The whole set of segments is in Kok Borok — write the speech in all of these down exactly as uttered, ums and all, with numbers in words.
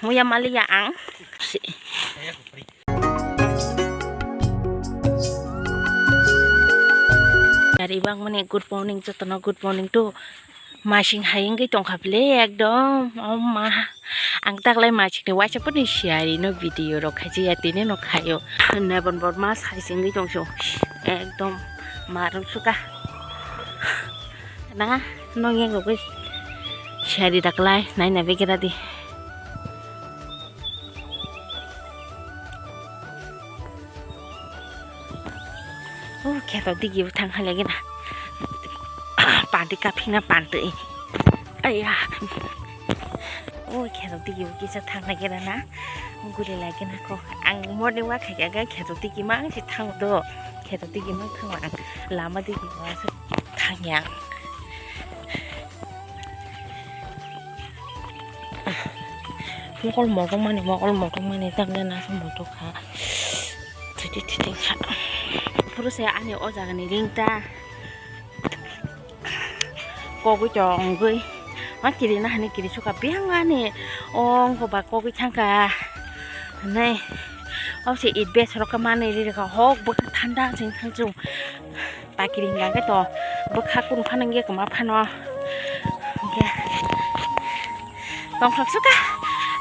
Muya maliya ang. Dari bang mani good morning, jotono good morning to. Masing hai wngwi tongkha bile ekdom. Oh ma. Ang taklai masing ni waisa puni siyari no video rok khaji ya tini no khayo. Nebon bor mas hai singwi tongso. Ekdom marung suka. Na nong yang rogwi siyari taklai nai nai begira di. Oh, kheto digi bo thang halai gina. Panti kaphina panti. Aya. Oh, kheto digi bo kisa thang halai gina na. Guli lai gina ko. Ang morning walk khai ga kheto digi mang si thang do. Kheto digi mang thang ang. Lama digi bo thang yang. Mokol motong mani, mokol motong mani, tamni naso motok kha. Thiti thiti kha. Phuru se ani o jaga ni ring ta. Kogwi tongwi. Ma kiri na hani kiri suka biyang ani. Ong ko ba kogwi thangka. Nei. O se it bes rok mani ri kha hok bwkha thanda sing thang chung. Takiri hingka khe to bwkha kunu phano hingke kwma phano hingke tongthok suka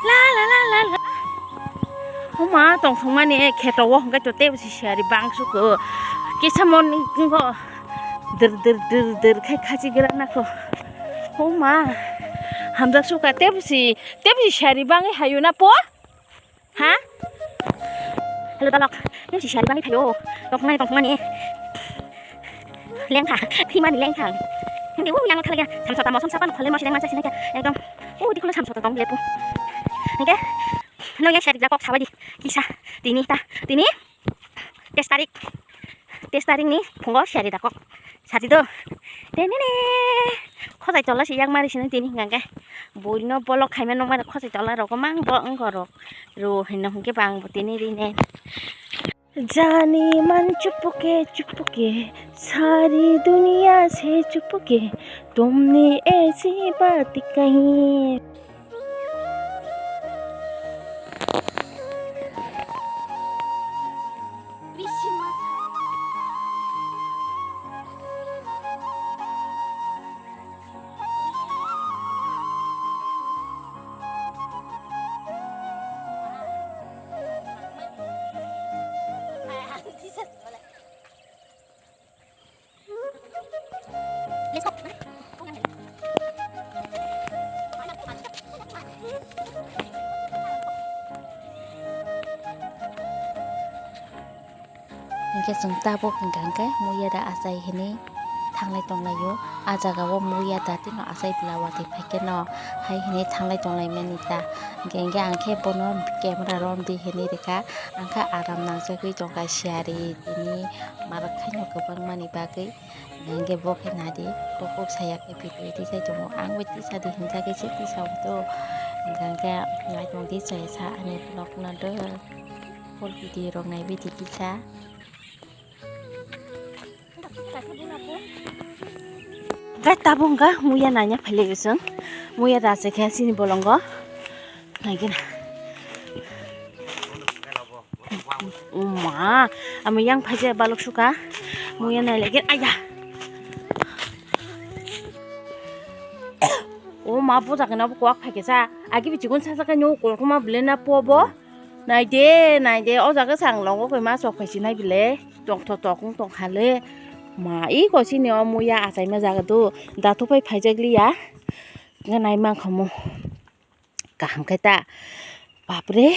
la la la la la. Huma tongthok mani kheto o hingke to tei bwsi siyari bang suko kisa mon wngko dir dir dir dir khai khachi gra nako. Huma hamjak suka tei bwsi tei bwsi siyari bangwi hayu na po. Ha? Hello, dalok. Yang si sari bangwi phayo. Tongthok nai, tongthok mani. Lengkha. Thimani lengkha. Hindi, uh, yang thalga. Samsota mo, samsapa no khole mo, sidang mansa sinai ka. Ekdom. Uh, di khole samsota tong lepo. Hingke. No yang sari jakok sabadi. Kisa. Tini ta. Tini. Tes tarik. Tes tarik ni phungo sari dakok. Sati do. Tenene. Khojai tola si yak mari sini tini hingke. Bui no bolok khaima nung mani khojai tola rok mang bo wngko rok. Ro hinno hingke bang bo tini rine. Jani man chupuke chupuke sari duniya se chupuke tumni aisi baat kahi. Hingke chwng tabuk hingka hingke muiya da achai hinui thanglai tonglaio. Ah jaga o muiya da tino achai bwla watwi phaikhe no hai hinui thanglai tonglaimani ta. Hingke hingke ang khe bono camera romdi hinui rikha, ang khe aram nangchagwi tongkha siyari tini. Marok khaino kwbangmani bagwi, hingke bo khe nadi, bo kok saya khe video rijai tongo, ang bai tisa di hinjagwi se tisa o to, hingke naitong di chaya sa ani vlog no do, full video rok naibi di kisa. Gai tabuk hingka muiya nanya phailaio chwng, muiya da se khe chini bolongo. Naigwna. Uma, amo yang phaijak balok suka. Muya nai lagi, aya. O ma, bo jaga na bo kwak phaikhe sa. Agi bichikun sa sa ka nyo kol koma bile na po bo. Nai de, nai de, o jaga sang longo koi ma sok phai sinai bile. Tok tok tok tong khale. Ma, i ko sini o muya achai ma jaga do. Da to phai phaijak liya. Ga nai mang khamo. Kaham khe ta. Bapre.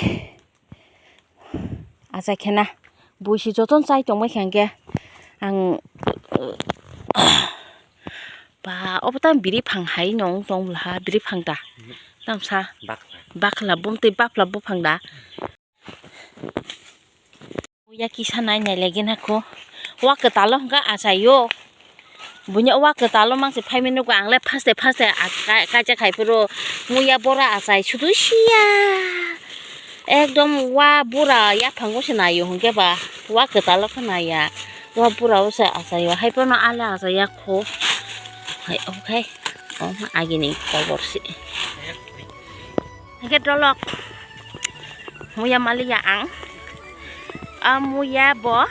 Acha khena. Buisi joton chai tongmai khe hwnkhe. Ang ba obo tang biri phang hai nong tong bwla ha, biri phang da. Tamsa. Bakla. Bakla bumtwi bakla buphang da. Muya kisa nai nai lagi nako. Wa kwtalo hwnkha achaio. Bunya wa kwtalo mangse phaimani nukgo, ang le first day first day a-, ka-, kaijak hai phuru muya bora achai sudu siya. Ekdom wa bura yaphango se naio hwnkhe ba. Wa kwtalo khe naiya. Wa bura o se achaio. Hai phano ale achaiya kho. Hai, okhai. O agini kobor se. Hingke dolok. Muya maliya ang. A muya bo.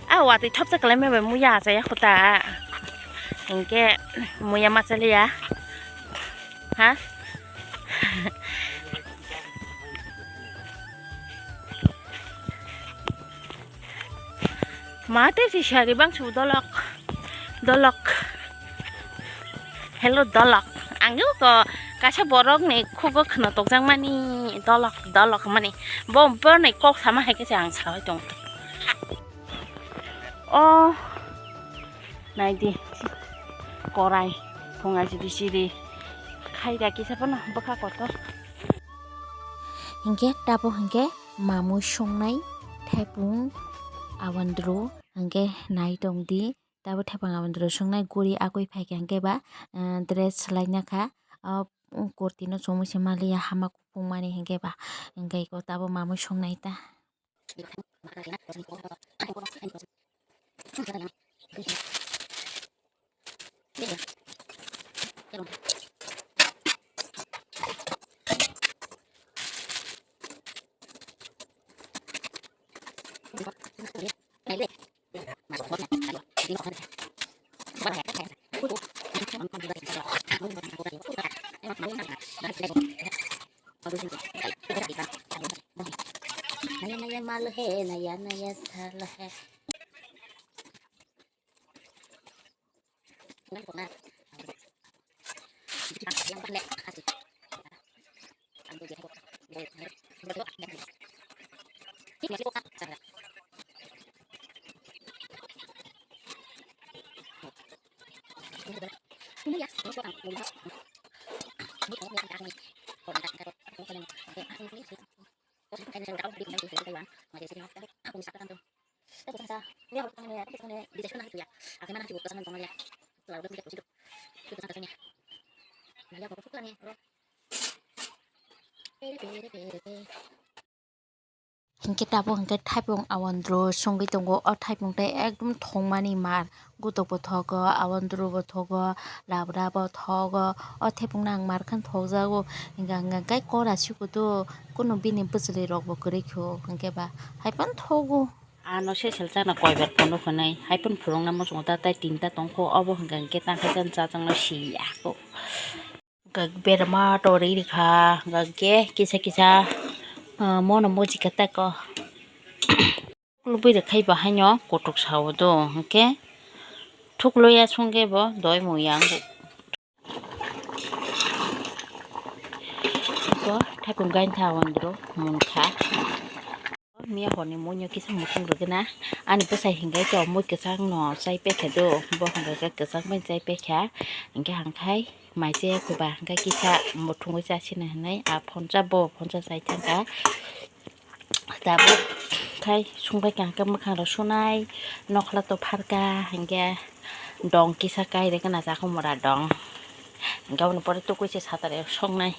A watwi thopsa kwlaima bai muya achaya khuta. Hinkhe muya machaliya. Ha? Ma tei si sari bang su dolok, dolok. Hello dolok. Ang ko kaisa borok ni khugo khna tokjak mani dolok, dolok mani. Bo, bo ni kok sama hai khe se ang sawi tong. Oh, nai di. Korai. Thunga si bisiri. Khai da kisa pono bwkha kotor. Hinkhe tabo hinkhe mamui songnai thaipung awandru hinkhe nai tong di. Tabo thaipung awandru songnai guri akui phaikha hinkhe ba, eh, dress swlaina kha. O kurti no chumui se maliya hama kupung mani hinkhe ba. Hinkhe ko tabo mamui songnai ta. Naya naya mal hai, naya naya sal hai. Hinkhe tabuk hinkhe thaipung awandru songwi tongo. O thaipung tei ekdom thongmani mar. Gutuk bo thogo, awandru bo thogo, labra bo thogo. O thaipung no ang mar khe thokjago. Hinkhe ang khe kora sikudo, kunu bini bwchwlwi rok bo kwrwi kho, hinkhe ba hai phano thogo. Ano sesel chana koibar phano hwnwi hai phano phwrwngna muchungo ta, tai tinta tongkho, obo hinkhe hinkhe ta khe chana chajakno siya kho. Hinkhe berma tori rikha, hinkhe kisa kisa, ah, mono moji khe tako. Lubui rwkhai bahaino kotok sao do, hinkhe thukloya songkhe bo doi mui yang bo. Bo thaipung gainta awandru munkha. Miya horni muino kisa muchung rwgwna. Ani bwsai hinkhe to mui kwchangno chai pekha do. Bo hinkhe kwchang bai chai pekha. Hinkhe hangkhai mai chaya khuba hinkhe kisa muthungwi chasina hinwi a phonsa bo phonsa chai thangkha. Tabuk khai sungbaikha hinkhe mwkhangrok sunai nokhla to pharkha hinkhe dong kisa kai rwgwna chakhu mura dong. Hinkhe aboni pore tukui se satare songnai.